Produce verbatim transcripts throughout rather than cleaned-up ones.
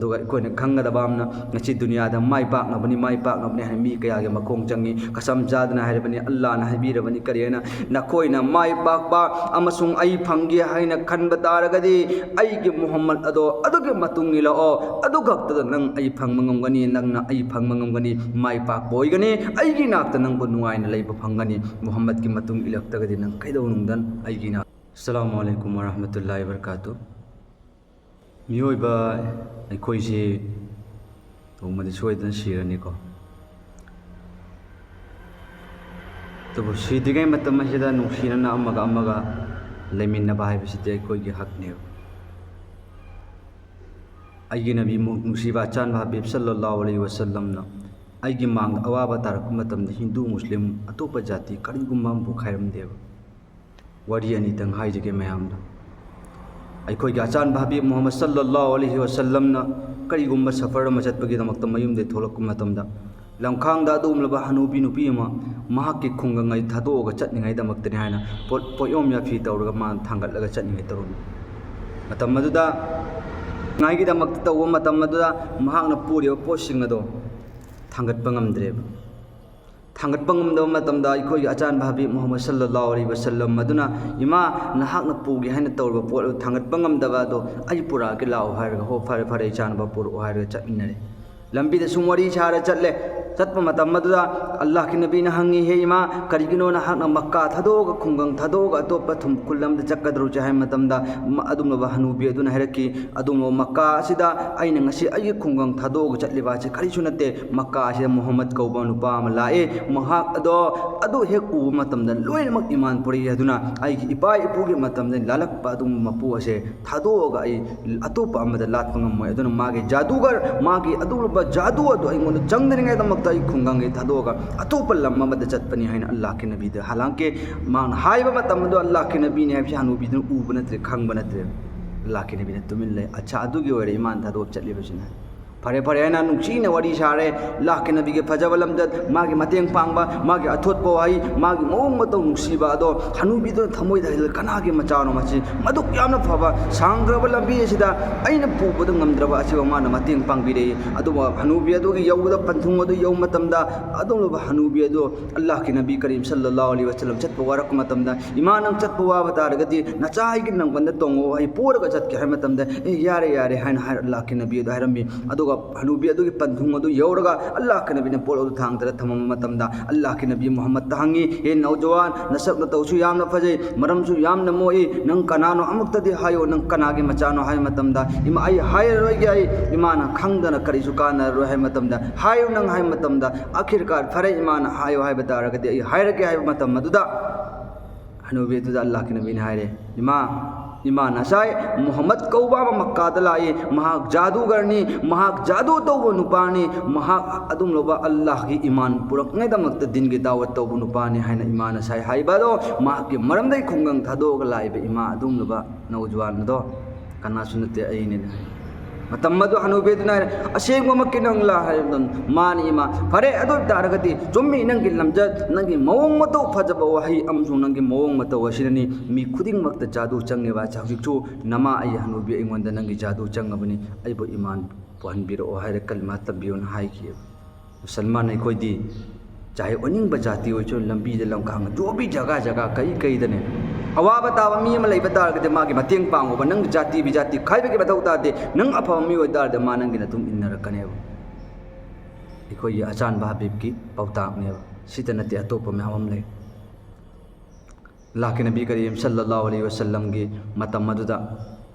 ꯑꯗꯨꯒ ꯑꯩꯈꯣꯏꯅ ꯈꯪꯒꯗꯕ ꯑꯃꯅ, ꯉꯁꯤ ꯗꯨꯅꯤꯌꯥꯗ ꯃꯥꯏ ꯄꯥꯛꯅꯕꯅꯤ, ꯃꯥꯏ ꯄꯥꯛꯅꯕꯅꯤ ꯍꯥꯏꯅ ꯃꯤ ꯀꯌꯥꯒꯤ ꯃꯈꯣꯡ ꯆꯪꯉꯤ꯫ ꯀꯁꯝ ꯆꯥꯗꯅ ꯍꯥꯏꯔꯕꯅꯤ, ꯑꯜꯂꯥꯅ ꯍꯥꯏꯕꯤꯔꯕꯅꯤ꯫ ꯀꯔꯤ ꯍꯥꯏꯅ? "ꯅꯈꯣꯏꯅ ꯃꯥꯏ ꯄꯥꯛꯄ ꯑꯃꯁꯨꯡ ꯑꯩ ꯐꯪꯒꯦ ꯍꯥꯏꯅ ꯈꯟꯕ ꯇꯥꯔꯒꯗꯤ, ꯑꯩꯒꯤ ꯃꯨꯍꯝꯃꯗ ꯑꯗꯣ ꯑꯗꯨꯒꯤ ꯃꯇꯨꯡ ꯏꯜꯂꯛꯑꯣ꯫ ꯑꯗꯨ ꯈꯛꯇꯗ ꯅꯪ ꯑꯩ ꯐꯪꯕ ꯉꯝꯒꯅꯤ, ꯅꯪꯅ ꯑꯩ ꯐꯪꯕ ꯉꯝꯒꯅꯤ, ꯃꯥꯏ ꯄꯥꯛꯄ ꯑꯣꯏꯒꯅꯤ꯫ ꯑꯩꯒꯤ ꯅꯥꯛꯇ ꯅꯪꯕꯨ ꯅꯨꯡꯉꯥꯏꯅ ꯂꯩꯕ ꯐꯪꯒꯅꯤ꯫ ꯃꯨꯍꯝꯃꯗꯀꯤ ꯃꯇꯨꯡ ꯏꯜꯂꯛꯇ꯭ꯔꯒꯗꯤ ꯅꯪ ꯀꯩꯗꯧꯅꯨꯡꯗ ꯑꯩꯒꯤ ꯅꯥꯛ"꯫ ꯑꯁꯁꯂꯥꯃꯨ ꯑꯂꯥꯏꯀꯨꯝ ꯋꯔꯍꯃꯇꯨꯜꯂꯥꯍꯤ ꯋꯕꯔꯀꯥꯇꯨ꯫ ꯃꯤꯑꯣꯏꯕ ꯑꯩꯈꯣꯏꯁꯤ ꯅꯣꯡꯃꯗꯤ ꯁꯣꯏꯗꯅ ꯁꯤꯔꯅꯤꯀꯣ꯫ ꯑꯗꯨꯕꯨ ꯁꯤꯗ꯭ꯔꯤꯉꯩ ꯃꯇꯝ ꯑꯁꯤꯗ ꯅꯨꯡꯁꯤꯅꯅ ꯑꯃꯒ ꯑꯃꯒ ꯂꯩꯃꯤꯟꯅꯕ ꯍꯥꯏꯕꯁꯤꯗꯤ ꯑꯩꯈꯣꯏꯒꯤ ꯍꯛꯅꯦꯕ꯫ ꯑꯩꯒꯤ ꯅꯕꯤ ꯃꯨ-, ꯅꯨꯡꯁꯤꯕ ꯑꯆꯥꯟꯕ ꯍꯕꯤꯕ ꯁꯜꯂꯜꯂꯥꯍꯨ ꯑꯂꯩꯍꯤ ꯋꯁꯜꯂꯝꯅ ꯑꯩꯒꯤ ꯃꯥꯡꯗ ꯑꯋꯥꯕ ꯇꯥꯔꯛꯄ ꯃꯇꯝꯗ ꯍꯤꯟꯗꯨ, ꯃꯨꯁꯂꯤꯝ, ꯑꯇꯣꯞꯄ ꯖꯥꯇꯤ ꯀꯔꯤꯒꯨꯝꯕ ꯑꯃꯕꯨ ꯈꯥꯏꯔꯝꯗꯦꯕ꯫ ꯋꯥꯔꯤ ꯑꯅꯤꯇꯪ ꯍꯥꯏꯖꯒꯦ ꯃꯌꯥꯝꯗ꯫ ꯑꯩꯈꯣꯏꯒꯤ ꯑꯆꯥꯟꯕ ꯍꯕꯤꯕ ꯃꯨꯍꯝꯃꯗ ꯁꯜꯂꯜꯂꯥꯍꯨ ꯑꯂꯩꯍꯤ ꯋꯁꯜꯂꯝꯅ ꯀꯔꯤꯒꯨꯝꯕ ꯁꯐꯔ ꯑꯃ ꯆꯠꯄꯒꯤꯗꯃꯛꯇ ꯃꯌꯨꯝꯗꯒꯤ ꯊꯣꯛꯂꯛꯄ ꯃꯇꯝꯗ, ꯂꯝꯈꯥꯡꯗ ꯑꯗꯨꯒꯨꯝꯂꯕ ꯍꯅꯨꯕꯤ ꯅꯨꯄꯤ ꯑꯃ ꯃꯍꯥꯛꯀꯤ ꯈꯨꯡꯒꯪ ꯑꯩ ꯊꯥꯗꯣꯛꯑꯒ ꯆꯠꯅꯤꯡꯉꯥꯏꯗꯃꯛꯇꯅꯤ ꯍꯥꯏꯅ ꯄꯣꯠ-, ꯄꯣꯠꯌꯣꯝ ꯌꯥꯐꯤ ꯇꯧꯔꯒ ꯃꯥꯅ ꯊꯥꯡꯒꯠꯂꯒ ꯆꯠꯅꯤꯡꯉꯥꯏ ꯇꯧꯔꯝꯃꯤ꯫ ꯃꯇꯝ ꯑꯗꯨꯗ ꯉꯥꯏꯒꯤꯗꯃꯛꯇ ꯇꯧꯕ ꯃꯇꯝ ꯑꯗꯨꯗ ꯃꯍꯥꯛꯅ ꯄꯨꯔꯤꯕ ꯄꯣꯠꯁꯤꯡ ꯑꯗꯣ ꯊꯥꯡꯒꯠꯄ ꯉꯝꯗ꯭ꯔꯦꯕ꯫ ꯊꯥꯡꯒꯠꯄ ꯉꯝꯗꯕ ꯃꯇꯝꯗ ꯑꯩꯈꯣꯏꯒꯤ ꯑꯆꯥꯟꯕ ꯍꯕꯤꯕ ꯃꯨꯍꯝꯃꯗ ꯁꯜꯂꯜꯂꯥꯍꯨ ꯑꯂꯩꯍꯤ ꯋꯁꯜꯂꯝ ꯑꯗꯨꯅ, "ꯏꯃꯥ, ꯅꯍꯥꯛꯅ ꯄꯨꯒꯦ ꯍꯥꯏꯅ ꯇꯧꯔꯤꯕ ꯄꯣꯠ ꯑꯗꯨ ꯊꯥꯡꯒꯠꯄ ꯉꯝꯗꯕ ꯑꯗꯣ ꯑꯩ ꯄꯨꯔꯛꯑꯒꯦ ꯂꯥꯛꯑꯣ" ꯍꯥꯏꯔꯒ, "ꯍꯣ, ꯐꯔꯦ, ꯐꯔꯦ, ꯏꯆꯥꯅꯨꯄꯥ, ꯄꯨꯔꯛꯑꯣ" ꯍꯥꯏꯔꯒ ꯆꯠꯃꯤꯟꯅꯔꯦ꯫ ꯂꯝꯕꯤꯗ ꯁꯨꯝ ꯋꯥꯔꯤ ꯁꯥꯔ ꯆꯠꯂꯦ꯫ ꯆꯠꯄ ꯃꯇꯝ ꯑꯗꯨꯗ ꯑꯜꯂꯥꯍꯀꯤ ꯅꯕꯤꯅ ꯍꯪꯉꯤ, "ꯍꯦ ꯏꯃꯥ, ꯀꯔꯤꯒꯤꯅꯣ ꯅꯍꯥꯛꯅ ꯃꯛꯀꯥ ꯊꯥꯗꯣꯛꯑꯒ, ꯈꯨꯡꯒꯪ ꯊꯥꯗꯣꯛꯑꯒ ꯑꯇꯣꯞꯄ ꯊꯨꯝ ꯈꯨꯜ ꯑꯃꯗ ꯆꯠꯀꯗꯧꯔꯤꯁꯦ?" ꯍꯥꯏꯕ ꯃꯇꯝꯗ, ꯃ-, ꯑꯗꯨꯒꯨꯝꯂꯕ ꯍꯅꯨꯕꯤ ꯑꯗꯨꯅ ꯍꯥꯏꯔꯛꯈꯤ, "ꯑꯗꯨꯒꯨꯝꯂꯕ ꯃꯛꯀꯥ ꯑꯁꯤꯗ ꯑꯩꯅ ꯉꯁꯤ ꯑꯩꯒꯤ ꯈꯨꯡꯒꯪ ꯊꯥꯗꯣꯛꯑꯒ ꯆꯠꯂꯤꯕ ꯑꯁꯤ ꯀꯔꯤꯁꯨ ꯅꯠꯇꯦ꯫ ꯃꯛꯀꯥ ꯑꯁꯤꯗ ꯃꯨꯍꯝꯃꯗ ꯀꯧꯕ ꯅꯨꯄꯥ ꯑꯃ ꯂꯥꯛꯑꯦ꯫ ꯃꯍꯥꯛ ꯑꯗꯣ, ꯑꯗꯨ ꯍꯦꯛ ꯎꯕ ꯃꯇꯝꯗ ꯂꯣꯏꯅꯃꯛ ꯏꯃꯥꯟ ꯄꯨꯔꯛꯏ꯫ ꯑꯗꯨꯅ ꯑꯩꯒꯤ ꯏꯄꯥ ꯏꯄꯨꯒꯤ ꯃꯇꯝꯗ ꯂꯥꯜꯂꯛꯄ ꯑꯗꯨꯒꯨꯝꯕ ꯃꯄꯨ ꯑꯁꯦ ꯊꯥꯗꯣꯛꯑꯒ ꯑꯩ ꯑꯇꯣꯞꯄ ꯑꯃꯗ ꯂꯥꯠꯄ ꯉꯝꯃꯣꯏ꯫ ꯑꯗꯨꯅ ꯃꯥꯒꯤ ꯖꯥꯗꯨꯒꯔ, ꯃꯥꯒꯤ ꯑꯗꯨꯒꯨꯝꯂꯕ ꯖꯥꯗꯨ ꯑꯗꯨ ꯑꯩꯉꯣꯟꯗ ꯆꯪꯗꯅꯤꯡꯉꯥꯏꯗꯃꯛꯇ ꯑꯩ ꯈꯨꯡꯒꯪꯒꯤ ꯊꯥꯗꯣꯛꯑꯒ ꯑꯇꯣꯞꯄ ꯂꯝ ꯑꯃꯗ ꯆꯠꯄꯅꯤ" ꯍꯥꯏꯅ ꯑꯜꯂꯥꯍꯀꯤ ꯅꯕꯤꯗ, ꯍꯥꯂꯥꯡꯀꯤ ꯃꯥꯅ ꯍꯥꯏꯕ ꯃꯇꯝ ꯑꯗꯨ ꯑꯜꯂꯥꯍꯀꯤ ꯅꯕꯤꯅꯤ ꯍꯥꯏꯕꯁꯤ ꯍꯅꯨꯕꯤꯗꯨꯅ ꯎꯕ ꯅꯠꯇ꯭ꯔꯦ, ꯈꯪꯕ ꯅꯠꯇ꯭ꯔꯦ꯫ ꯑꯜꯂꯥꯍꯀꯤ ꯅꯕꯤꯅ ꯇꯨꯃꯤꯟ ꯂꯩ꯫ "ꯑꯠꯁꯥ, ꯑꯗꯨꯒꯤ ꯑꯣꯏꯔꯦ ꯏꯃꯥꯟ ꯊꯥꯗꯣꯛꯑ ꯆꯠꯂꯤꯕꯁꯤꯅ" ꯍꯥꯏ꯫ ꯐꯔꯦ ꯐꯔꯦ ꯍꯥꯏꯅ ꯅꯨꯡꯁꯤꯅ ꯋꯥꯔꯤ ꯁꯥꯔꯦ꯫ ꯑꯜꯂꯥꯍꯀꯤ ꯅꯕꯤꯒꯤ ꯐꯖꯕ ꯂꯝꯆꯠ, ꯃꯥꯒꯤ ꯃꯇꯦꯡ ꯄꯥꯡꯕ, ꯃꯥꯒꯤ ꯑꯊꯣꯠꯄ ꯋꯥꯍꯩ, ꯃꯥꯒꯤ ꯃꯑꯣꯡ ꯃꯇꯧ ꯅꯨꯡꯁꯤꯕ ꯑꯗꯣ ꯍꯅꯨꯕꯤꯗꯨꯅ ꯊꯃꯣꯏꯗ ꯍꯩꯖꯤꯜꯂ, "ꯀꯅꯥꯒꯤ ꯃꯆꯥꯅꯣ ꯃꯁꯤ? ꯃꯗꯨꯛ ꯌꯥꯝꯅ ꯐꯕ ꯁꯥꯡꯈ꯭ꯔꯕ ꯂꯝꯕꯤ ꯑꯁꯤꯗ ꯑꯩꯅ ꯄꯨꯕꯗ ꯉꯝꯗ꯭ꯔꯕ ꯑꯁꯤꯕꯨ ꯃꯥꯅ ꯃꯇꯦꯡ ꯄꯥꯡꯕꯤꯔꯛꯏ"꯫ ꯑꯗꯨꯕꯨ ꯍꯅꯨꯕꯤ ꯑꯗꯨꯒꯤ ꯌꯧꯕꯗ, ꯄꯟꯊꯨꯡ ꯑꯗꯨ ꯌꯧꯕ ꯃꯇꯝꯗ, ꯑꯗꯨꯒꯨꯝꯂꯕ ꯍꯅꯨꯕꯤ ꯑꯗꯨ ꯑꯜꯂꯥꯍꯀꯤ ꯅꯕꯤ ꯀꯔꯤꯝ ꯁꯜꯂꯜꯂꯥꯍꯨ ꯑꯂꯩꯍꯤ ꯋꯁꯜꯂꯝ ꯆꯠꯄ ꯋꯥꯔꯛꯄ ꯃꯇꯝꯗ, "ꯏꯃꯥ, ꯅꯪ ꯆꯠꯄ ꯋꯥꯕ ꯇꯥꯔꯒꯗꯤ ꯅꯆꯥ ꯑꯩꯒꯤ ꯅꯪꯒꯟꯗ ꯇꯣꯡꯉꯣ, ꯑꯩ ꯄꯣꯔꯒ ꯆꯠꯀꯦ" ꯍꯥꯏꯕ ꯃꯇꯝꯗ, "ꯑꯦ, ꯌꯥꯔꯦ, ꯌꯥꯔꯦ" ꯍꯥꯏꯅ ꯍꯥꯏꯔ ꯑꯜꯂꯥꯍꯀꯤ ꯅꯕꯤ ꯑꯗꯨ ꯍꯥꯏꯔꯝꯃꯤ꯫ ꯑꯗꯨꯒ ꯍꯅꯨꯕꯤ ꯑꯗꯨꯒꯤ ꯄꯟꯊꯨꯡ ꯑꯗꯨ ꯌꯧꯔꯒ ꯑꯜꯂꯥꯍꯀꯤ ꯅꯕꯤꯅ ꯄꯣꯠ ꯑꯗꯨ ꯊꯥꯡꯗꯅ ꯊꯝꯃꯝꯕ ꯃꯇꯝꯗ, ꯑꯜꯂꯥꯍꯀꯤ ꯅꯕꯤ ꯃꯨꯍꯝꯃꯗꯇ ꯍꯪꯉꯤ, "ꯍꯦ ꯅꯧꯖꯋꯥꯟ, ꯅꯁꯛ ꯅꯇꯧꯁꯨ ꯌꯥꯝꯅ ꯐꯖꯩ, ꯃꯔꯝꯁꯨ ꯌꯥꯝꯅ ꯃꯣꯛꯏ, ꯅꯪ ꯀꯅꯥꯅꯣ? ꯑꯃꯨꯛꯇꯗꯤ ꯍꯥꯏꯌꯣ, ꯅꯪ ꯀꯅꯥꯒꯤ ꯃꯆꯥꯅꯣ?" ꯍꯥꯏꯕ ꯃꯇꯝꯗ, "ꯏꯃꯥ, ꯑꯩ ꯍꯥꯏꯔꯔꯣꯏꯒꯦ, ꯑꯩ ꯏꯃꯥꯅ ꯈꯪꯗꯅ ꯀꯔꯤꯁꯨ ꯀꯥꯟꯅꯔꯔꯣꯏ" ꯍꯥꯏꯕ ꯃꯇꯝꯗ, "ꯍꯥꯏꯌꯨ ꯅꯪ" ꯍꯥꯏꯕ ꯃꯇꯝꯗ, ꯑꯈꯤꯔꯀꯥꯔ, "ꯐꯔꯦ ꯏꯃꯥꯅ ꯍꯥꯏꯌꯨ" ꯍꯥꯏꯕ ꯇꯥꯔꯒꯗꯤ ꯑꯩ ꯍꯥꯏꯔꯒꯦ ꯍꯥꯏꯕ ꯃꯇꯝ ꯑꯗꯨꯗ, ꯍꯅꯨꯕꯤ ꯑꯗꯨꯗ ꯑꯜꯂꯥꯍꯀꯤ ꯅꯕꯤꯅ ꯍꯥꯏꯔꯦ, "ꯏꯃꯥ, ꯏꯃꯥ, ꯉꯁꯥꯏ ꯃꯨꯍꯝꯃꯗ ꯀꯧꯕ ꯑꯃ ꯃꯛꯀꯥꯗ ꯂꯥꯛꯏ, ꯃꯍꯥꯛ ꯖꯥꯗꯨꯒꯔꯅꯤ, ꯃꯍꯥꯛ ꯖꯥꯗꯨ ꯇꯧꯕ ꯅꯨꯄꯥꯅꯤ, ꯃꯍꯥꯛ ꯑꯗꯨꯝꯂꯕ ꯑꯜꯂꯥꯍꯀꯤ ꯏꯃꯥꯟ ꯄꯨꯔꯛꯅꯉꯥꯏꯗꯃꯛꯇ ꯗꯤꯟꯒꯤ ꯗꯥꯋꯠ ꯇꯧꯕ ꯅꯨꯄꯥꯅꯤ" ꯍꯥꯏꯅ ꯏꯃꯥꯅ ꯉꯁꯥꯏ ꯍꯥꯏꯕ ꯑꯗꯣ, ꯃꯍꯥꯛꯀꯤ ꯃꯔꯝꯗꯒꯤ ꯈꯨꯡꯒꯪ ꯊꯥꯗꯣꯛꯑꯒ ꯂꯥꯛꯏꯕ ꯏꯃꯥ ꯑꯗꯨꯝꯂꯕ ꯅꯧꯖꯋꯥꯟ ꯑꯗꯣ ꯀꯅꯥꯁꯨ ꯅꯠꯇꯦ, ꯑꯩꯅꯦꯅ ꯍꯥꯏ꯫ ꯃꯇꯝ ꯑꯗꯨ ꯍꯅꯨꯕꯤ ꯑꯗꯨꯅ ꯍꯥꯏꯔꯦ, "ꯑꯁꯦꯡꯕꯃꯛꯀꯤ ꯅꯪꯂꯥ?" ꯍꯥꯏꯔꯕꯗ, "ꯃꯥꯅꯤ ꯏꯃꯥ"꯫ "ꯐꯔꯦ, ꯑꯗꯨ ꯑꯣꯏ ꯇꯥꯔꯒꯗꯤ ꯆꯨꯝꯃꯤ, ꯅꯪꯒꯤ ꯂꯝꯆꯠ, ꯅꯪꯒꯤ ꯃꯑꯣꯡ ꯃꯇꯧ, ꯐꯖꯕ ꯋꯥꯍꯩ ꯑꯃꯁꯨꯡ ꯅꯪꯒꯤ ꯃꯑꯣꯡ ꯃꯇꯧ ꯑꯁꯤꯅꯅꯤ ꯃꯤ ꯈꯨꯗꯤꯡꯃꯛꯇ ꯖꯥꯗꯨ ꯆꯪꯉꯦꯕ꯫ ꯍꯧꯖꯤꯛꯁꯨ ꯅꯃꯥ ꯑꯩ ꯍꯅꯨꯕꯤ ꯑꯩꯉꯣꯟꯗ ꯅꯪꯒꯤ ꯖꯥꯗꯨ ꯆꯪꯉꯕꯅꯤ, ꯑꯩꯕꯨ ꯏꯃꯥꯟ ꯄꯣꯛꯍꯟꯕꯤꯔꯛꯑꯣ" ꯍꯥꯏꯔ ꯀꯂꯃꯥ ꯇꯝꯕꯤꯌꯣꯅ ꯍꯥꯏꯈꯤꯑꯕ꯫ ꯃꯨꯁꯜꯃꯥꯟ ꯑꯩꯈꯣꯏꯗꯤ ꯆꯥꯍꯦ ꯑꯣꯏꯅꯤꯡꯕ ꯖꯥꯇꯤ ꯑꯣꯏꯁꯨ ꯂꯝꯕꯤꯗ ꯂꯝꯈꯥꯡ ꯖꯣꯕꯤ ꯖꯒꯥ ꯖꯒꯥ ꯀꯩ ꯀꯩꯗꯅꯦ꯫ ꯑꯋꯥꯕ ꯇꯥꯕ ꯃꯤ ꯑꯃ ꯂꯩꯕ ꯇꯥꯔꯒꯗꯤ ꯃꯥꯒꯤ ꯃꯇꯦꯡ ꯄꯥꯡꯉꯨꯕ꯫ ꯅꯪ ꯖꯥꯇꯤ ꯕꯤꯖꯥꯇꯤ ꯈꯥꯏꯕꯒꯤ ꯃꯊꯧ ꯇꯥꯗꯦ꯫ ꯅꯪ ꯑꯐꯕ ꯃꯤ ꯑꯣꯏ ꯇꯥꯔꯗꯤ ꯃꯥ ꯅꯪꯒꯤ ꯃꯇꯨꯡ ꯏꯟꯅꯔꯛꯀꯅꯦꯕ꯫ ꯑꯩꯈꯣꯏꯒꯤ ꯑꯆꯥꯟꯕ ꯍꯕꯤꯕꯀꯤ ꯄꯥꯎꯇꯥꯛꯅꯦꯕ꯫ ꯁꯤꯇ ꯅꯠꯇꯦ, ꯑꯇꯣꯞꯄ ꯃꯌꯥꯝ ꯑꯃ ꯂꯩ꯫ ꯑꯜꯂꯥꯍꯀꯤ ꯅꯕꯤ ꯀꯔꯤꯝ ꯁꯜꯂꯜꯂꯥꯍꯨ ꯑꯂꯩꯍꯤ ꯋꯁꯜꯂꯝꯒꯤ ꯃꯇꯝ ꯑꯗꯨꯗ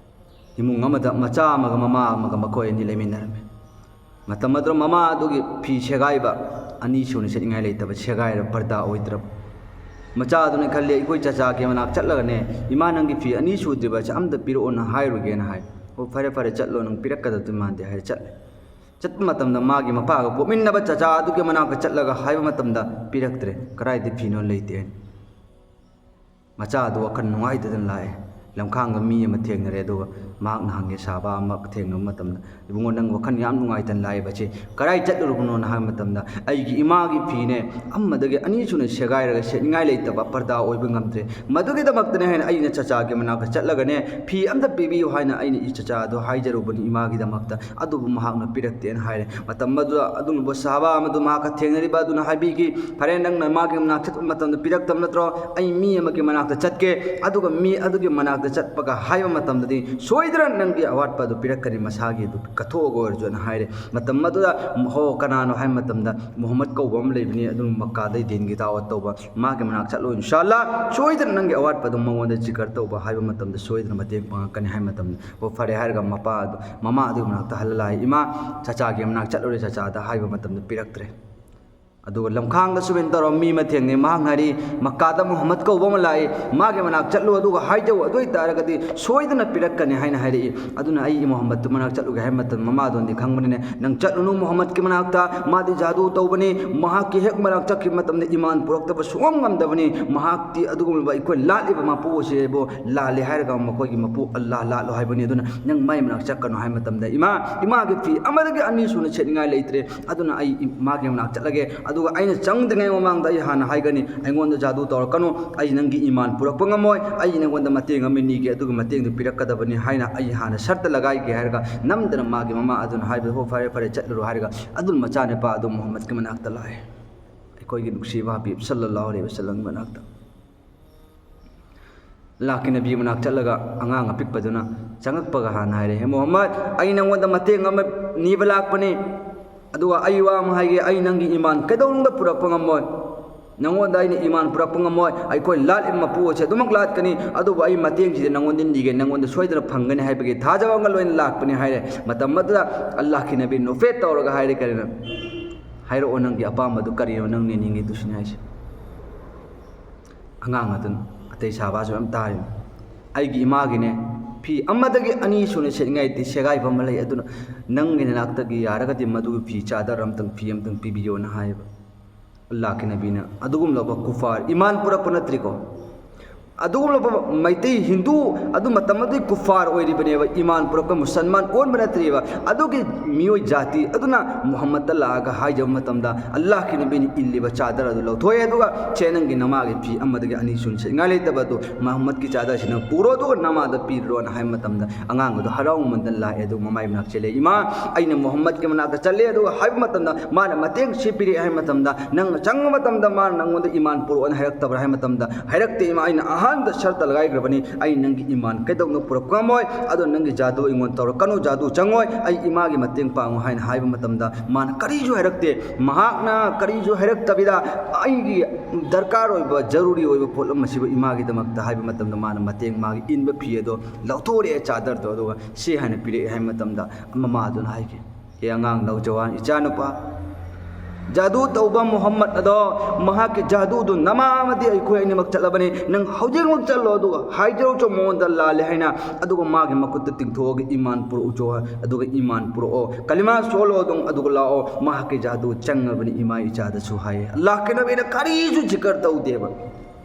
ꯏꯃꯨꯡ ꯑꯃꯗ ꯃꯆꯥ ꯑꯃꯒ ꯃꯃꯥ ꯑꯃꯒ ꯃꯈꯣꯏ ꯑꯅꯤ ꯂꯩꯃꯤꯟꯅꯔꯝꯃꯤ꯫ ꯃꯇꯝ ꯑꯗꯨꯗ ꯃꯃꯥ ꯑꯗꯨꯒꯤ ꯐꯤ ꯁꯦꯒꯥꯏꯕ, ꯑꯅꯤ ꯁꯨꯅ ꯁꯦꯠꯅꯤꯡꯉꯥꯏ ꯂꯩꯇꯕ, ꯁꯦꯒꯥꯏꯔꯕ, ꯄꯔꯗꯥ ꯑꯣꯏꯗ꯭ꯔꯕ꯫ ꯃꯆꯥ ꯑꯗꯨꯅ ꯈꯜꯂꯦ, "ꯑꯩꯈꯣꯏ ꯆꯆꯥꯒꯤ ꯃꯅꯥꯛ ꯆꯠꯂꯒꯅꯦ, 'ꯏꯃꯥ, ꯅꯪꯒꯤ ꯐꯤ ꯑꯅꯤ ꯁꯨꯗ꯭ꯔꯤꯕ ꯑꯁꯤ ꯑꯝꯇ ꯄꯤꯔꯛꯑꯣꯅ ꯍꯥꯏꯔꯨꯒꯦꯅ' ꯍꯥꯏ꯫ "ꯑꯣ, ꯐꯔꯦ, ꯐꯔꯦ, ꯆꯠꯂꯣ, ꯅꯪ ꯄꯤꯔꯛꯀꯗꯕꯗꯤ ꯃꯥꯟꯗꯦ" ꯍꯥꯏꯔ ꯆꯠꯂꯦ꯫ ꯆꯠꯄ ꯃꯇꯝꯗ ꯃꯥꯒꯤ ꯃꯄꯥꯒ ꯄꯣꯛꯃꯤꯟꯅꯕ ꯆꯆꯥ ꯑꯗꯨꯒꯤ ꯃꯅꯥꯛꯇ ꯆꯠꯂꯒ ꯍꯥꯏꯕ ꯃꯇꯝꯗ ꯄꯤꯔꯛꯇ꯭ꯔꯦ꯫ "ꯀꯗꯥꯏꯗ ꯐꯤꯅꯣ?" "ꯂꯩꯇꯦ" ꯍꯥꯏꯅ꯫ ꯃꯆꯥ ꯑꯗꯨ ꯋꯥꯈꯜ ꯅꯨꯡꯉꯥꯏꯇꯗꯅ ꯂꯥꯛꯑꯦ꯫ ꯂꯝꯈꯥꯡꯗ ꯃꯤ ꯑꯃ ꯊꯦꯡꯅꯔꯦ꯫ ꯑꯗꯨꯒ ꯃꯍꯥꯛꯅ ꯍꯪꯉꯦ, ꯁꯍꯥꯕꯥ ꯑꯃ ꯊꯦꯡꯅꯕ ꯃꯇꯝꯗ, "ꯏꯕꯨꯡꯉꯣ, ꯅꯪ ꯋꯥꯈꯜ ꯌꯥꯝ ꯅꯨꯡꯉꯥꯏꯇꯅ ꯂꯥꯛꯏꯕꯁꯤ ꯀꯗꯥꯏ ꯆꯠꯂꯨꯔꯕꯅꯣꯅ?" ꯍꯥꯏꯕ ꯃꯇꯝꯗ, "ꯑꯩꯒꯤ ꯏꯃꯥꯒꯤ ꯐꯤꯅꯦ ꯑꯃꯗꯒꯤ ꯑꯅꯤ ꯁꯨꯅ ꯁꯦꯒꯥꯏꯔꯒ ꯁꯦꯠꯅꯤꯡꯉꯥꯏ ꯂꯩꯇꯕ, ꯄꯔꯗꯥ ꯑꯣꯏꯕ ꯉꯝꯗ꯭ꯔꯦ꯫ ꯃꯗꯨꯒꯤꯗꯃꯛꯇꯅꯦ ꯍꯥꯏꯅ ꯑꯩꯅ ꯆꯆꯥꯒꯤ ꯃꯅꯥꯛꯇ ꯆꯠꯂꯒꯅꯦ, ꯐꯤ ꯑꯝꯇ ꯄꯤꯕꯤꯌꯨ ꯍꯥꯏꯅ ꯑꯩꯅ ꯏ ꯆꯆꯥꯗꯣ ꯍꯥꯏꯖꯔꯨꯕꯅꯤ ꯏꯃꯥꯒꯤꯗꯃꯛꯇ꯫ ꯑꯗꯨꯕꯨ ꯃꯍꯥꯛꯅ ꯄꯤꯔꯛꯇꯦꯅ ꯍꯥꯏꯔꯦ꯫ ꯃꯇꯝ ꯑꯗꯨꯗ ꯑꯗꯨꯒꯨꯝꯕ ꯁꯍꯥꯕꯥ ꯑꯃꯗꯨ ꯃꯍꯥꯛꯀ ꯊꯦꯡꯅꯔꯤꯕ ꯑꯗꯨꯅ ꯍꯥꯏꯕꯤꯈꯤ, "ꯐꯔꯦ, ꯅꯪꯅ ꯃꯥꯒꯤ ꯃꯅꯥꯛ ꯆꯠꯄ ꯃꯇꯝꯗ ꯄꯤꯔꯛꯇꯕ ꯅꯠꯇ꯭ꯔꯣ? ꯑꯩ ꯃꯤ ꯑꯃꯒꯤ ꯃꯅꯥꯛꯇ ꯆꯠꯀꯦ, ꯑꯗꯨꯒ ꯃꯤ ꯑꯗꯨꯒꯤ ꯃꯅꯥꯛꯇ ꯆꯠꯄꯒ ꯍꯥꯏꯕ ꯃꯇꯝꯗꯗꯤ ꯁꯣꯏꯗꯅ ꯅꯪꯒꯤ ꯑꯋꯥꯠꯄ ꯑꯗꯨ ꯄꯤꯔꯛꯀꯅꯤ, ꯃꯁꯥꯒꯤ ꯑꯗꯨ ꯀꯠꯊꯣꯛꯑꯒ ꯑꯣꯏꯔꯁꯨ" ꯑꯅ ꯍꯥꯏꯔꯦ꯫ ꯃꯇꯝ ꯑꯗꯨꯗ, "ꯍꯣ, ꯀꯅꯥꯅꯣ?" ꯍꯥꯏꯕ ꯃꯇꯝꯗ, "ꯃꯨꯍꯝꯃꯗ ꯀꯧꯕ ꯑꯃ ꯂꯩꯕꯅꯤ, ꯑꯗꯨ ꯃꯛꯀꯥꯗꯩ ꯗꯤꯟꯒꯤ ꯗꯥꯋꯠ ꯇꯧꯕ, ꯃꯥꯒꯤ ꯃꯅꯥꯛ ꯆꯠꯂꯣ, ꯏꯟꯁꯥ ꯑꯜꯂꯥ, ꯁꯣꯏꯗꯅ ꯅꯪꯒꯤ ꯑꯋꯥꯠꯄꯗꯨ ꯃꯉꯣꯟꯗ ꯖꯤꯀꯔ ꯇꯧꯕ ꯍꯥꯏꯕ ꯃꯇꯝꯗ ꯁꯣꯏꯗꯅ ꯃꯇꯦꯡ ꯄꯥꯡꯉꯛꯀꯅꯤ" ꯍꯥꯏꯕ ꯃꯇꯝꯗ, "ꯑꯣ, ꯐꯔꯦ" ꯍꯥꯏꯔꯒ ꯃꯄꯥ ꯑꯗꯨ, ꯃꯃꯥ ꯑꯗꯨꯒꯤ ꯃꯅꯥꯛꯇ ꯍꯜꯂ ꯂꯥꯛꯏ꯫ "ꯏꯃꯥ, ꯆꯆꯥꯒꯤ ꯃꯅꯥꯛ ꯆꯠꯂꯨꯔꯦ, ꯆꯆꯥꯗ ꯍꯥꯏꯕ ꯃꯇꯝꯗ ꯄꯤꯔꯛꯇ꯭ꯔꯦ"꯫ ꯑꯗꯨꯒ ꯂꯝꯈꯥꯡꯗ ꯁꯨꯃꯥꯏꯅ ꯇꯧꯔ ꯃꯤ ꯑꯃ ꯊꯦꯡꯅꯩ꯫ ꯃꯍꯥꯛꯅ ꯍꯥꯏꯔꯤ, "ꯃꯛꯀꯥꯗ ꯃꯨꯍꯝꯃꯗ ꯀꯧꯕ ꯑꯃ ꯂꯥꯛꯏ, ꯃꯥꯒꯤ ꯃꯅꯥꯛ ꯆꯠꯂꯨ, ꯑꯗꯨꯒ ꯍꯥꯏꯖꯧ, ꯑꯗꯨ ꯑꯣꯏꯇꯥꯔꯒꯗꯤ ꯁꯣꯏꯗꯅ ꯄꯤꯔꯛꯀꯅꯤ" ꯍꯥꯏꯅ ꯍꯥꯏꯔꯛꯏ꯫ ꯑꯗꯨꯅ ꯑꯩ ꯃꯨꯍꯝꯃꯗꯇꯨ ꯃꯅꯥꯛ ꯆꯠꯂꯨꯒꯦ ꯍꯥꯏꯕ ꯃꯇꯝꯗ, ꯃꯃꯥꯗꯨꯅꯗꯤ ꯈꯪꯕꯅꯤꯅꯦ, "ꯅꯪ ꯆꯠꯂꯨꯅꯨ ꯃꯨꯍꯝꯃꯗꯀꯤ ꯃꯅꯥꯛꯇ, ꯃꯥꯗꯤ ꯖꯥꯗꯨ ꯇꯧꯕꯅꯤ, ꯃꯍꯥꯛꯀꯤ ꯍꯦꯛ ꯃꯅꯥꯛ ꯆꯠꯈꯤꯕ ꯃꯇꯝꯗ ꯏꯃꯥꯟ ꯄꯨꯔꯛꯇꯕ ꯁꯨꯡꯉꯝ ꯉꯝꯗꯕꯅꯤ, ꯃꯍꯥꯛꯇꯤ ꯑꯗꯨꯒꯨꯝꯂꯕ ꯑꯩꯈꯣꯏ ꯂꯥꯠꯂꯤꯕ ꯃꯄꯨ ꯑꯁꯤꯕꯨ ꯂꯥꯜꯂꯤ ꯍꯥꯏꯔꯒ ꯃꯈꯣꯏꯒꯤ ꯃꯄꯨ ꯑꯜꯂꯥꯍ ꯂꯥꯠꯂꯣ ꯍꯥꯏꯕꯅꯤ, ꯑꯗꯨꯅ ꯅꯪ ꯃꯥꯏ ꯃꯅꯥꯛ ꯆꯠꯀꯅꯨ" ꯍꯥꯏꯕ ꯃꯇꯝꯗ, "ꯏꯃꯥ, ꯏꯃꯥꯒꯤ ꯐꯤ ꯑꯃꯗꯒꯤ ꯑꯅꯤ ꯁꯨꯅ ꯁꯦꯠꯅꯤꯡꯉꯥꯏ ꯂꯩꯇ꯭ꯔꯦ, ꯑꯗꯨꯅ ꯑꯩ ꯏ-, ꯃꯥꯒꯤ ꯃꯅꯥꯛ ꯆꯠꯂꯒꯦ, ꯑꯗꯨꯒ ꯑꯩꯅ ꯆꯪꯗ꯭ꯔꯤꯉꯩ ꯃꯃꯥꯡꯗ ꯑꯩ ꯍꯥꯟꯅ ꯍꯥꯏꯒꯅꯤ, ꯑꯩꯉꯣꯟꯗ ꯖꯥꯗꯨ ꯇꯧꯔꯛꯀꯅꯨ, ꯑꯩ ꯅꯪꯒꯤ ꯏꯃꯥꯟ ꯄꯨꯔꯛꯄ ꯉꯝꯃꯣꯏ, ꯑꯩ ꯅꯪꯉꯣꯟꯗ ꯃꯇꯦꯡ ꯑꯃ ꯅꯤꯒꯦ, ꯑꯗꯨꯒꯤ ꯃꯇꯦꯡꯗꯨ ꯄꯤꯔꯛꯀꯗꯕꯅꯤ" ꯍꯥꯏꯅ ꯑꯩ ꯍꯥꯟꯅ ꯁꯔꯠꯇ ꯂꯒꯥꯏꯒꯦ ꯍꯥꯏꯔꯒ, ꯅꯝꯗꯅ ꯃꯥꯒꯤ ꯃꯃꯥ ꯑꯗꯨꯅ ꯍꯥꯏꯕꯗ, "ꯍꯣ, ꯐꯔꯦ, ꯐꯔꯦ, ꯆꯠꯂꯨꯔꯣ" ꯍꯥꯏꯔꯒ, ꯑꯗꯨꯅ ꯃꯆꯥꯅꯨꯄꯥ ꯑꯗꯨ ꯃꯨꯍꯝꯃꯗꯀꯤ ꯃꯅꯥꯛꯇ ꯂꯥꯛꯑꯦ꯫ ꯑꯩꯈꯣꯏꯒꯤ ꯅꯨꯡꯁꯤꯕ ꯍꯕꯤꯕ ꯁꯜꯂꯜꯂꯥꯍꯨ ꯑꯂꯩꯍꯤ ꯋꯥꯁꯜꯂꯝꯒꯤ ꯃꯅꯥꯛꯇ, ꯑꯜꯂꯥꯍꯀꯤ ꯅꯕꯤ ꯃꯅꯥꯛ ꯆꯠꯂꯒ ꯑꯉꯥꯡ ꯑꯄꯤꯛꯄꯗꯨꯅ ꯆꯪꯉꯛꯄꯒ ꯍꯥꯟꯅ ꯍꯥꯏꯔꯦ, "ꯍꯦ ꯃꯨꯍꯝꯃꯗ, ꯑꯩ ꯅꯪꯉꯣꯟꯗ ꯃꯇꯦꯡ ꯑꯃ ꯅꯤꯕ ꯂꯥꯛꯄꯅꯤ, ꯑꯗꯨꯒ ꯑꯩ ꯋꯥ ꯑꯃ ꯍꯥꯏꯒꯦ, ꯑꯩ ꯅꯪꯒꯤ ꯏꯃꯥꯟ ꯀꯩꯗꯧꯅꯨꯡꯗ ꯄꯨꯔꯛꯄ ꯉꯝꯃꯣꯏ, ꯅꯪꯉꯣꯟꯗ ꯑꯩꯅ ꯏꯃꯥꯟ ꯄꯨꯔꯛꯄ ꯉꯝꯃꯣꯏ, ꯑꯩꯈꯣꯏ ꯂꯥꯠꯂꯤꯕ ꯃꯄꯨ ꯑꯁꯤ ꯑꯗꯨꯃꯛ ꯂꯥꯠꯀꯅꯤ, ꯑꯗꯨꯕꯨ ꯑꯩ ꯃꯇꯦꯡꯁꯤꯗꯤ ꯅꯪꯉꯣꯟꯗ ꯅꯤꯒꯦ, ꯅꯪꯉꯣꯟꯗ ꯁꯣꯏꯗꯅ ꯐꯪꯒꯅꯤ" ꯍꯥꯏꯕꯒꯤ ꯊꯥꯖꯕ ꯑꯃꯒ ꯂꯣꯏꯅ ꯂꯥꯛꯄꯅꯤ ꯍꯥꯏꯔꯦ꯫ ꯃꯇꯝ ꯑꯗꯨꯗ ꯑꯜꯂꯥꯍꯀꯤ ꯅꯕꯤ ꯅꯨꯐꯦꯠ ꯇꯧꯔꯒ ꯍꯥꯏꯔꯦ, "ꯀꯔꯤꯅꯣ? ꯍꯥꯏꯔꯛꯑꯣ, ꯅꯪꯒꯤ ꯑꯄꯥꯝꯕꯗꯨ ꯀꯔꯤꯅꯣ ꯅꯪ ꯅꯤꯅꯤꯡꯉꯤꯗꯨ?" ꯁꯤꯅꯤ ꯍꯥꯏꯁꯦ꯫ ꯑꯉꯥꯡ ꯑꯗꯨꯅ, ꯑꯇꯩ ꯁꯍꯥꯕꯥꯁꯨ ꯌꯥꯝ ꯇꯥꯔꯤꯕꯅꯤ, "ꯑꯩꯒꯤ ꯏꯃꯥꯒꯤꯅꯦ, ꯐꯤ ꯑꯃꯗꯒꯤ ꯑꯅꯤ ꯁꯨꯅ ꯁꯦꯠꯅꯤꯡꯉꯥꯏ ꯂꯩꯇꯦ, ꯁꯦꯒꯥꯏꯕ ꯑꯃ ꯂꯩ, ꯑꯗꯨꯅ ꯅꯪꯒꯤ ꯅꯅꯥꯛꯇꯒꯤ ꯌꯥꯔꯒꯗꯤ ꯃꯗꯨꯒꯤ ꯐꯤ ꯆꯥꯗꯔ ꯑꯝꯇꯪ, ꯐꯤ ꯑꯝꯇꯪ ꯄꯤꯕꯤꯌꯣꯅ" ꯍꯥꯏꯌꯦꯕ꯫ ꯑꯜꯂꯥꯍꯀꯤ ꯅꯕꯤꯅ, ꯑꯗꯨꯒꯨꯝꯂꯕ ꯀꯨꯐꯥꯔ, ꯏꯃꯥꯟ ꯄꯨꯔꯛꯄ ꯅꯠꯇ꯭ꯔꯤꯀꯣ, ꯑꯗꯨꯒꯨꯝꯂꯕ ꯃꯩꯇꯩ ꯍꯤꯟꯗꯨ ꯑꯗꯨ ꯃꯇꯝ ꯑꯗꯨꯒꯤ ꯀꯨꯐꯥꯔ ꯑꯣꯏꯔꯤꯕꯅꯦꯕ, ꯏꯃꯥꯟ ꯄꯨꯔꯛꯄ ꯃꯨꯁꯜꯃꯥꯟ ꯑꯣꯟꯕ ꯅꯠꯇ꯭ꯔꯤꯕ꯫ ꯑꯗꯨꯒꯤ ꯃꯤꯑꯣꯏ ꯖꯥꯇꯤ ꯑꯗꯨꯅ ꯃꯨꯍꯝꯃꯗꯇ ꯂꯥꯛꯑꯒ ꯍꯥꯏꯖꯕ ꯃꯇꯝꯗ, "ꯑꯜꯂꯥꯍꯀꯤ ꯅꯕꯤꯅ ꯏꯜꯂꯤꯕ ꯆꯥꯗꯔ ꯑꯗꯨ ꯂꯧꯊꯣꯛꯑꯦ, ꯑꯗꯨꯒ ꯁꯦ, ꯅꯪꯒꯤ ꯅꯃꯥꯒꯤ ꯐꯤ ꯑꯃꯗꯒꯤ ꯑꯅꯤ ꯁꯨꯅ ꯁꯦꯠꯅꯤꯡꯉꯥꯏ ꯂꯩꯇꯕ ꯑꯗꯨ ꯃꯨꯍꯝꯃꯗꯀꯤ ꯆꯥꯗꯔꯁꯤꯅ ꯄꯨꯔꯣ, ꯑꯗꯨꯒ ꯅꯃꯥꯗ ꯄꯤꯔꯨꯔꯣꯅ" ꯍꯥꯏꯕ ꯃꯇꯝꯗ, ꯑꯉꯥꯡ ꯑꯗꯨ ꯍꯔꯥꯎꯃꯟꯗꯅ ꯂꯥꯛꯑꯦ꯫ ꯑꯗꯨꯒ ꯃꯃꯥꯏ ꯃꯅꯥꯛ ꯆꯦꯜꯂꯦ, "ꯏꯃꯥ, ꯑꯩꯅ ꯃꯨꯍꯝꯃꯗꯀꯤ ꯃꯅꯥꯛꯇ ꯆꯠꯂꯦ, ꯑꯗꯨꯒ ꯍꯥꯏꯕ ꯃꯇꯝꯗ ꯃꯥꯅ ꯃꯇꯦꯡ ꯁꯤ ꯄꯤꯔꯛꯑꯦ ꯍꯥꯏꯕ ꯃꯇꯝꯗ, ꯅꯪꯅ ꯆꯪꯕ ꯃꯇꯝꯗ ꯃꯥꯅ ꯅꯪꯉꯣꯟꯗ ꯏꯃꯥꯟ ꯄꯨꯔꯛꯑꯣꯅ ꯍꯥꯏꯔꯛꯇꯕ꯭ꯔꯥ?" ꯍꯥꯏꯕ ꯃꯇꯝꯗ, "ꯍꯥꯏꯔꯛꯇꯦ ꯏꯃꯥ, ꯑꯩꯅ ꯑꯍꯥꯟꯕꯗ ꯁꯔꯇ ꯂꯒꯥꯏꯈ꯭ꯔꯕꯅꯤ, ꯑꯩ ꯅꯪꯒꯤ ꯏꯃꯥꯟ ꯀꯩꯗꯧꯅ ꯄꯨꯔꯛꯄ ꯉꯝꯃꯣꯏ, ꯑꯗꯣ ꯅꯪꯒꯤ ꯖꯥꯗꯨ ꯑꯩꯉꯣꯟꯗ ꯇꯧꯔꯛꯀꯅꯨ, ꯖꯥꯗꯨ ꯆꯪꯉꯣꯏ, ꯑꯩ ꯏꯃꯥꯒꯤ ꯃꯇꯦꯡ ꯄꯥꯡꯉꯨ" ꯍꯥꯏꯅ ꯍꯥꯏꯕ ꯃꯇꯝꯗ, ꯃꯥꯅ ꯀꯔꯤꯁꯨ ꯍꯥꯏꯔꯛꯇꯦ꯫ ꯃꯍꯥꯛꯅ ꯀꯔꯤꯁꯨ ꯍꯥꯏꯔꯛꯇꯕꯤꯗ, ꯑꯩꯒꯤ ꯗꯔꯀꯥꯔ ꯑꯣꯏꯕ, ꯖꯔꯨꯔꯤ ꯑꯣꯏꯕ ꯄꯣꯠ ꯑꯃꯁꯤꯕꯨ ꯏꯃꯥꯒꯤꯗꯃꯛꯇ ꯍꯥꯏꯕ ꯃꯇꯝꯗ, ꯃꯥꯅ ꯃꯇꯦꯡ, ꯃꯥꯒꯤ ꯏꯟꯕ ꯐꯤ ꯑꯗꯣ ꯂꯧꯊꯣꯔꯛꯑꯦ, ꯆꯥꯗꯔꯗꯣ, ꯑꯗꯨꯒ ꯁꯤ ꯍꯥꯏꯅ ꯄꯤꯔꯛꯑꯦ ꯍꯥꯏꯕ ꯃꯇꯝꯗ, ꯃꯃꯥꯗꯨꯅ ꯍꯥꯏꯈꯤ, "ꯑꯦ ꯑꯉꯥꯡ, ꯅꯧꯖꯋꯥꯟ ꯏꯆꯥꯅꯨꯄꯥ, ꯖꯥꯗꯨ ꯇꯧꯕ ꯃꯨꯍꯝꯃꯗ ꯑꯗꯣ, ꯃꯍꯥꯛꯀꯤ ꯖꯥꯗꯨꯗꯨ ꯅꯃꯥ ꯑꯃꯗꯤ ꯑꯩꯈꯣꯏ ꯑꯅꯤꯃꯛ ꯆꯠꯂꯕꯅꯤ꯫ ꯅꯪ ꯍꯧꯖꯤꯛꯃꯛ ꯆꯠꯂꯣ, ꯑꯗꯨꯒ ꯍꯥꯏꯖꯔꯨꯆꯣ ꯃꯉꯣꯟꯗ ꯂꯥꯜꯂꯦ ꯍꯥꯏꯅ, ꯑꯗꯨꯒ ꯃꯥꯒꯤ ꯃꯈꯨꯠꯇ ꯇꯤꯡꯊꯣꯛꯑꯒ ꯏꯃꯥꯟ ꯄꯨꯔꯛꯎꯆꯣ, ꯑꯗꯨꯒ ꯏꯃꯥꯟ ꯄꯨꯔꯛꯑꯣ, ꯀꯂꯤꯃꯥ ꯁꯣꯜꯂꯣ ꯑꯗꯨꯝ, ꯑꯗꯨꯒ ꯂꯥꯛꯑꯣ, ꯃꯍꯥꯛꯀꯤ ꯖꯥꯗꯨ ꯆꯪꯉꯕꯅꯤ ꯏꯃꯥ ꯏꯆꯥꯗꯁꯨ" ꯍꯥꯏꯌꯦ꯫ ꯑꯜꯂꯥꯍꯀꯤ ꯅꯕꯤꯅ ꯀꯔꯤꯁꯨ ꯖꯤꯀꯔ ꯇꯧꯗꯦꯕ꯫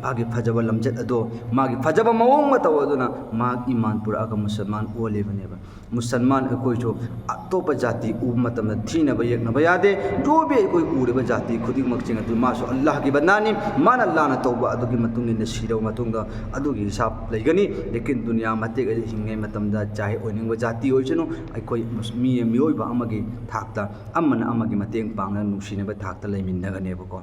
ꯃꯥꯒꯤ ꯐꯖꯕ ꯂꯝꯆꯠ ꯑꯗꯣ, ꯃꯥꯒꯤ ꯐꯖꯕ ꯃꯑꯣꯡ ꯃꯇꯧ ꯑꯗꯨꯅ ꯃꯍꯥꯛ ꯏꯃꯥꯟ ꯄꯨꯔꯛꯑꯒ ꯃꯨꯁꯜꯃꯥꯟ ꯑꯣꯜꯂꯤꯕꯅꯦꯕ꯫ ꯃꯨꯁꯜꯃꯥꯟ ꯑꯩꯈꯣꯏꯁꯨ ꯑꯇꯣꯞꯄ ꯖꯥꯇꯤ ꯎꯕ ꯃꯇꯝꯗ ꯊꯤꯅꯕ ꯌꯦꯛꯅꯕ ꯌꯥꯗꯦ꯫ ꯖꯣꯕꯤ ꯑꯩꯈꯣꯏ ꯎꯔꯤꯕ ꯖꯥꯇꯤ ꯈꯨꯗꯤꯡꯃꯛꯁꯤꯡ ꯑꯗꯨ ꯃꯥꯁꯨ ꯑꯜꯂꯥꯍꯒꯤ ꯕꯟꯗꯥꯅꯤ, ꯃꯥꯅ ꯂꯥꯟꯅ ꯇꯧꯕ ꯑꯗꯨꯒꯤ ꯃꯇꯨꯡ ꯏꯟꯅ ꯁꯤꯔꯕ ꯃꯇꯨꯡꯗ ꯑꯗꯨꯒꯤ ꯍꯤꯁꯥꯕ ꯂꯩꯒꯅꯤ꯫ ꯂꯦꯀꯤꯟ ꯗꯨꯅꯤꯌꯥ ꯃꯇꯦꯛ ꯑꯁꯤ ꯍꯤꯡꯉꯤꯉꯩ ꯃꯇꯝꯗ ꯆꯥꯍꯦ ꯑꯣꯏꯅꯤꯡꯕ ꯖꯥꯇꯤ ꯑꯣꯏꯁꯅꯨ, ꯑꯩꯈꯣꯏ ꯃꯨꯁ-, ꯃꯤ, ꯃꯤꯑꯣꯏꯕ ꯑꯃꯒꯤ ꯊꯥꯛꯇ ꯑꯃꯅ ꯑꯃꯒꯤ ꯃꯇꯦꯡ ꯄꯥꯡꯅ ꯅꯨꯡꯁꯤꯅꯕ ꯊꯥꯛꯇ ꯂꯩꯃꯤꯟꯅꯒꯅꯦꯕꯀꯣ꯫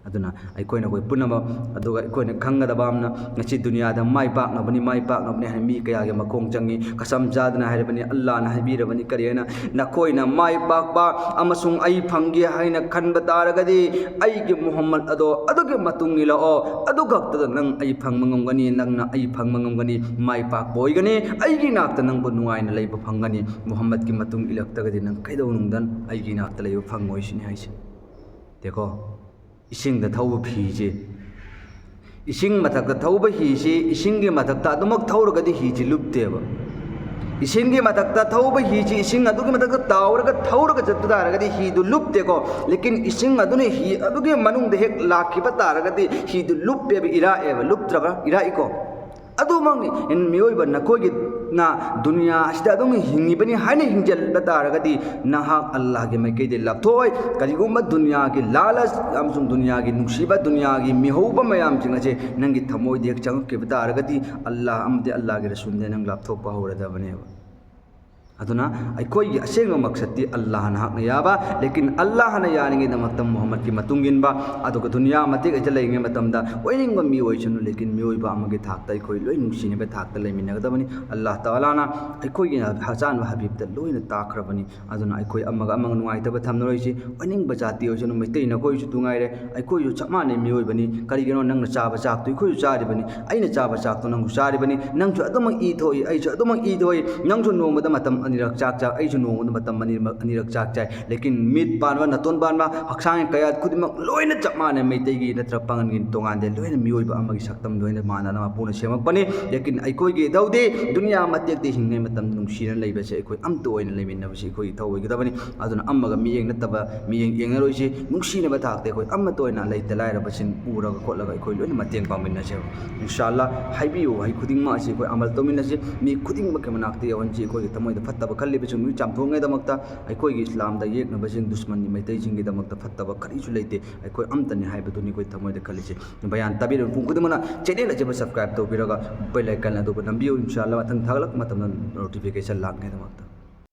ꯑꯗꯨꯅ ꯑꯩꯈꯣꯏꯅ ꯑꯩꯈꯣꯏ ꯄꯨꯝꯅꯃꯛ, ꯑꯗꯨꯒ ꯑꯩꯈꯣꯏꯅ ꯈꯪꯒꯗꯕ ꯑꯃꯅ, ꯉꯁꯤ ꯗꯨꯅꯤꯌꯥꯗ ꯃꯥꯏ ꯄꯥꯛꯅꯕꯅꯤ, ꯃꯥꯏ ꯄꯥꯛꯅꯕꯅꯤ ꯍꯥꯏꯅ ꯃꯤ ꯀꯌꯥꯒꯤ ꯃꯈꯣꯡ ꯆꯪꯉꯤ꯫ ꯀꯁꯝ ꯆꯥꯗꯅ ꯍꯥꯏꯔꯕꯅꯤ, ꯑꯜꯂꯥꯍꯅ ꯍꯥꯏꯕꯤꯔꯕꯅꯤ ꯀꯔꯤ ꯍꯥꯏꯅ, "ꯅꯈꯣꯏꯅ ꯃꯥꯏ ꯄꯥꯛꯄ ꯑꯃꯁꯨꯡ ꯑꯩ ꯐꯪꯒꯦ ꯍꯥꯏꯅ ꯈꯟꯕ ꯇꯥꯔꯒꯗꯤ, ꯑꯩꯒꯤ ꯃꯨꯍꯝꯃꯗ ꯑꯗꯣ ꯑꯗꯨꯒꯤ ꯃꯇꯨꯡ ꯏꯜꯂꯛꯑꯣ, ꯑꯗꯨ ꯈꯛꯇꯗ ꯅꯪ ꯑꯩ ꯐꯪꯕ ꯉꯝꯒꯅꯤ, ꯅꯪꯅ ꯑꯩ ꯐꯪꯕ ꯉꯝꯒꯅꯤ, ꯃꯥꯏ ꯄꯥꯛꯄ ꯑꯣꯏꯒꯅꯤ, ꯑꯩꯒꯤ ꯏꯅꯥꯛꯇ ꯅꯪꯕꯨ ꯅꯨꯡꯉꯥꯏꯅ ꯂꯩꯕ ꯐꯪꯒꯅꯤ꯫ ꯃꯨꯍꯝꯃꯗꯀꯤ ꯃꯇꯨꯡ ꯏꯜꯂꯛꯇ꯭ꯔꯒꯗꯤ ꯅꯪ ꯀꯩꯗꯧꯅꯨꯡꯗ ꯑꯩꯒꯤ ꯏꯅꯥꯛꯇ ꯂꯩꯕ ꯐꯪꯉꯣꯏ" ꯁꯤꯅꯤ ꯍꯥꯏꯁꯦ꯫ ꯗꯦꯀꯣ? ꯏꯁꯤꯡꯗ ꯊꯧꯕ ꯐꯤꯁꯦ, ꯏꯁꯤꯡ ꯃꯊꯛꯇ ꯊꯧꯕ ꯍꯤꯁꯤ, ꯏꯁꯤꯡꯒꯤ ꯃꯊꯛꯇ ꯑꯗꯨꯃꯛ ꯊꯧꯔꯒꯗꯤ ꯍꯤꯁꯤ ꯂꯨꯞꯇꯦꯕ꯫ ꯏꯁꯤꯡꯒꯤ ꯃꯊꯛꯇ ꯊꯧꯕ ꯍꯤꯁꯤ ꯏꯁꯤꯡ ꯑꯗꯨꯒꯤ ꯃꯊꯛꯇ ꯇꯥꯎꯔꯒ ꯊꯧꯔꯒ ꯆꯠꯄ ꯇꯥꯔꯒꯗꯤ ꯍꯤꯗꯨ ꯂꯨꯞꯇꯦꯀꯣ꯫ ꯂꯦꯀꯤꯟ ꯏꯁꯤꯡ ꯑꯗꯨꯅ ꯍꯤ ꯑꯗꯨꯒꯤ ꯃꯅꯨꯡꯗ ꯍꯦꯛ ꯂꯥꯛꯈꯤꯕ ꯇꯥꯔꯒꯗꯤ ꯍꯤꯗꯨ ꯂꯨꯞꯄꯦꯕ, ꯏꯔꯥꯛꯑꯦꯕ, ꯂꯨꯞꯇ꯭ꯔꯕ ꯏꯔꯥꯛꯏꯀꯣ꯫ ꯑꯗꯨꯃꯛꯅꯤ, ꯃꯤꯑꯣꯏꯕ ꯅꯈꯣꯏꯒꯤꯅ ꯗꯨꯅꯤꯌꯥ ꯑꯁꯤꯗ ꯑꯗꯨꯝ ꯍꯤꯡꯉꯤꯕꯅꯤ ꯍꯥꯏꯅ ꯍꯤꯡꯖꯤꯜꯂꯕ ꯇꯥꯔꯒꯗꯤ ꯅꯍꯥꯛ ꯑꯜꯂꯥꯍꯒꯤ ꯃꯥꯏꯀꯩꯗꯒꯤ ꯂꯥꯞꯊꯣꯛꯑꯣꯏ꯫ ꯀꯔꯤꯒꯨꯝꯕ ꯗꯨꯅꯤꯌꯥꯒꯤ ꯂꯥꯂꯆ ꯑꯃꯁꯨꯡ ꯗꯨꯅꯤꯌꯥꯒꯤ ꯅꯨꯡꯁꯤꯕ, ꯗꯨꯅꯤꯌꯥꯒꯤ ꯃꯤꯍꯧꯕ ꯃꯌꯥꯝꯁꯤꯡ ꯑꯁꯦ ꯅꯪꯒꯤ ꯊꯃꯣꯏꯗ ꯍꯦꯛ ꯆꯪꯉꯛꯈꯤꯕ ꯇꯥꯔꯒꯗꯤ ꯑꯜꯂꯥꯍ ꯑꯃꯗꯤ ꯑꯜꯂꯥꯍꯒꯤ ꯔꯁꯨꯜꯗꯒꯤ ꯅꯪ ꯂꯥꯞꯊꯣꯛꯄ ꯍꯧꯔꯗꯕꯅꯦꯕ꯫ ꯑꯗꯨꯅ ꯑꯩꯈꯣꯏꯒꯤ ꯑꯁꯦꯡꯕ ꯃꯛꯁꯠꯇꯤ ꯑꯜꯂꯥꯍꯅ ꯍꯛꯅ ꯌꯥꯕ, ꯂꯦꯀꯤꯟ ꯑꯜꯂꯥꯍꯅ ꯌꯥꯔꯤꯉꯩꯗꯃꯛꯇ ꯃꯨꯍꯝꯃꯗꯀꯤ ꯃꯇꯨꯡ ꯏꯟꯕ, ꯑꯗꯨꯒ ꯗꯨꯅꯤꯌꯥ ꯃꯇꯦꯛ ꯑꯁꯤꯗ ꯂꯩꯔꯤꯉꯩ ꯃꯇꯝꯗ ꯑꯣꯏꯅꯤꯡꯕ ꯃꯤ ꯑꯣꯏꯁꯅꯨ, ꯂꯦꯀꯤꯟ ꯃꯤꯑꯣꯏꯕ ꯑꯃꯒꯤ ꯊꯥꯛꯇ ꯑꯩꯈꯣꯏ ꯂꯣꯏ ꯅꯨꯡꯁꯤꯅꯕ ꯊꯥꯛꯇ ꯂꯩꯃꯤꯟꯅꯒꯗꯕꯅꯤ꯫ ꯑꯜꯂꯥꯍ ꯇꯥꯂꯥꯅ ꯑꯩꯈꯣꯏꯒꯤ ꯑꯆꯥꯟꯕ ꯍꯕꯤꯕꯇ ꯂꯣꯏꯅ ꯇꯥꯛꯈ꯭ꯔꯕꯅꯤ꯫ ꯑꯗꯨꯅ ꯑꯩꯈꯣꯏ ꯑꯃꯒ ꯑꯃꯒ ꯅꯨꯡꯉꯥꯏꯇꯕ ꯊꯝꯅꯔꯣꯏꯁꯤ, ꯑꯣꯏꯅꯤꯡꯕ ꯖꯥꯇꯤ ꯑꯣꯏꯁꯅꯨ, ꯃꯩꯇꯩ ꯅꯈꯣꯏꯁꯨ ꯇꯨꯉꯥꯏꯔꯦ, ꯑꯩꯈꯣꯏꯁꯨ ꯆꯞ ꯃꯥꯟꯅꯩ ꯃꯤꯑꯣꯏꯕꯅꯤ꯫ ꯀꯔꯤꯒꯤꯅꯣ, ꯅꯪꯅ ꯆꯥꯕ ꯆꯥꯛꯇꯨ ꯑꯩꯈꯣꯏꯁꯨ ꯆꯥꯔꯤꯕꯅꯤ, ꯑꯩꯅ ꯆꯥꯕ ꯆꯥꯛꯇꯨ ꯅꯪꯁꯨ ꯆꯥꯔꯤꯕꯅꯤ, ꯅꯪꯁꯨ ꯑꯗꯨꯃꯛ ꯏ ꯊꯣꯛꯏ, ꯑꯩꯁꯨ ꯑꯗꯨꯃꯛ ꯏ ꯊꯣꯛꯏ, ꯅꯪꯁꯨ ꯅꯣꯡꯃꯗ ꯃꯇꯝ ꯑꯅꯤꯔꯛ ꯆꯥꯛ ꯆꯥ, ꯑꯩꯁꯨ ꯅꯣꯡꯃꯗ ꯃꯇꯝ ꯑꯅꯤꯔꯛ, ꯑꯅꯤꯔꯛ ꯆꯥꯛ ꯆꯥꯏ꯫ ꯂꯦꯀꯤꯟ ꯃꯤꯠ ꯄꯥꯟꯕ, ꯅꯥꯇꯣꯟ ꯄꯥꯟꯕ, ꯍꯛꯆꯥꯡꯒꯤ ꯀꯌꯥꯠ ꯈꯨꯗꯤꯡꯃꯛ ꯂꯣꯏꯅ ꯆꯞ ꯃꯥꯟꯅꯩ, ꯃꯩꯇꯩꯒꯤ ꯅꯠꯇ꯭ꯔꯒ ꯄꯥꯉꯟꯒꯤ ꯇꯣꯉꯥꯟꯗꯦ, ꯂꯣꯏꯅ ꯃꯤꯑꯣꯏꯕ ꯑꯃꯒꯤ ꯁꯛꯇꯝ ꯂꯣꯏꯅ ꯃꯥꯟꯅꯅ ꯃꯄꯨꯅ ꯁꯦꯝꯃꯛꯄꯅꯤ꯫ ꯂꯦꯀꯤꯟ ꯑꯩꯈꯣꯏꯒꯤ ꯏꯊꯧꯗꯤ ꯗꯨꯅꯤꯌꯥ ꯃꯇꯦꯛꯇ ꯍꯤꯡꯉꯩ ꯃꯇꯝ ꯅꯨꯡꯁꯤꯅ ꯂꯩꯕꯁꯦ ꯑꯩꯈꯣꯏ ꯑꯃꯠꯇ ꯑꯣꯏꯅ ꯂꯩꯃꯤꯟꯅꯕꯁꯤ ꯑꯩꯈꯣꯏꯒꯤ ꯏꯊꯧ ꯑꯣꯏꯒꯗꯕꯅꯤ꯫ ꯑꯗꯨꯅ ꯑꯃꯒ ꯃꯤꯠꯌꯦꯡ ꯅꯠꯇꯕ ꯃꯤꯠꯌꯦꯡ ꯌꯦꯡꯅꯔꯣꯏꯁꯤ, ꯅꯨꯡꯁꯤꯅꯕ ꯊꯥꯛꯇ ꯑꯩꯈꯣꯏ ꯑꯃꯠꯇ ꯑꯣꯏꯅ ꯂꯩꯇ ꯂꯥꯏꯔꯕꯁꯤꯡ ꯎꯔꯒ ꯈꯣꯠꯂꯒ ꯑꯩꯈꯣꯏ ꯂꯣꯏꯅ ꯃꯇꯦꯡ ꯄꯥꯡꯃꯤꯟꯅꯁꯦꯕ꯫ ꯏꯟꯁꯥ ꯑꯜꯂꯥ, ꯍꯥꯏꯕꯤꯌꯨ ꯋꯥꯍꯩ ꯈꯨꯗꯤꯡꯃꯛ ꯑꯁꯤ ꯑꯩꯈꯣꯏ ꯑꯃꯜ ꯇꯧꯃꯤꯟꯅꯁꯤ, ꯃꯤ ꯈꯨꯗꯤꯡꯃꯛꯀꯤ ꯃꯅꯥꯛꯇ ꯌꯧꯍꯟꯁꯤ꯫ ꯑꯩꯈꯣꯏꯒꯤ ꯊꯃꯣꯏꯗ ꯐꯠꯇꯕ ꯈꯜꯂꯤꯕꯁꯤꯡ ꯂꯣꯏ ꯆꯥꯝꯊꯣꯛꯅꯉꯥꯏꯗꯃꯛꯇ, ꯑꯩꯈꯣꯏꯒꯤ ꯏꯁꯂꯥꯝꯗ ꯌꯦꯛꯅꯕꯁꯤꯡ ꯗꯨꯁꯃꯟꯒꯤ ꯃꯩꯇꯩꯁꯤꯡꯒꯤꯗꯃꯛꯇ ꯐꯠꯇꯕ ꯀꯔꯤꯁꯨ ꯂꯩꯇꯦ, ꯑꯩꯈꯣꯏ ꯑꯝꯇꯅꯤ ꯍꯥꯏꯕꯗꯨꯅꯤ ꯑꯩꯈꯣꯏ ꯊꯃꯣꯏꯗ ꯈꯜꯂꯤꯁꯤ꯫ ꯕꯌꯥꯟ ꯇꯥꯕꯤꯔꯤꯕ ꯃꯤꯄꯨꯝ ꯈꯨꯗꯤꯡꯃꯛꯅ ꯆꯦꯅꯦꯜ ꯑꯁꯤꯕꯨ ꯁꯕꯁꯀ꯭ꯔꯥꯏꯕ ꯇꯧꯕꯤꯔꯒ ꯕꯦꯜ ꯑꯥꯏꯀꯟ ꯑꯗꯨꯕꯨ ꯅꯝꯕꯤꯌꯨ꯫ ꯏꯟꯁꯥ ꯑꯜꯂꯥ, ꯃꯊꯪ ꯊꯥꯒꯠꯂꯛꯄ ꯃꯇꯝꯗ ꯅꯣꯇꯤꯐꯤꯀꯦꯁꯟ ꯂꯥꯛꯅꯉꯥꯏꯗꯃꯛꯇ꯫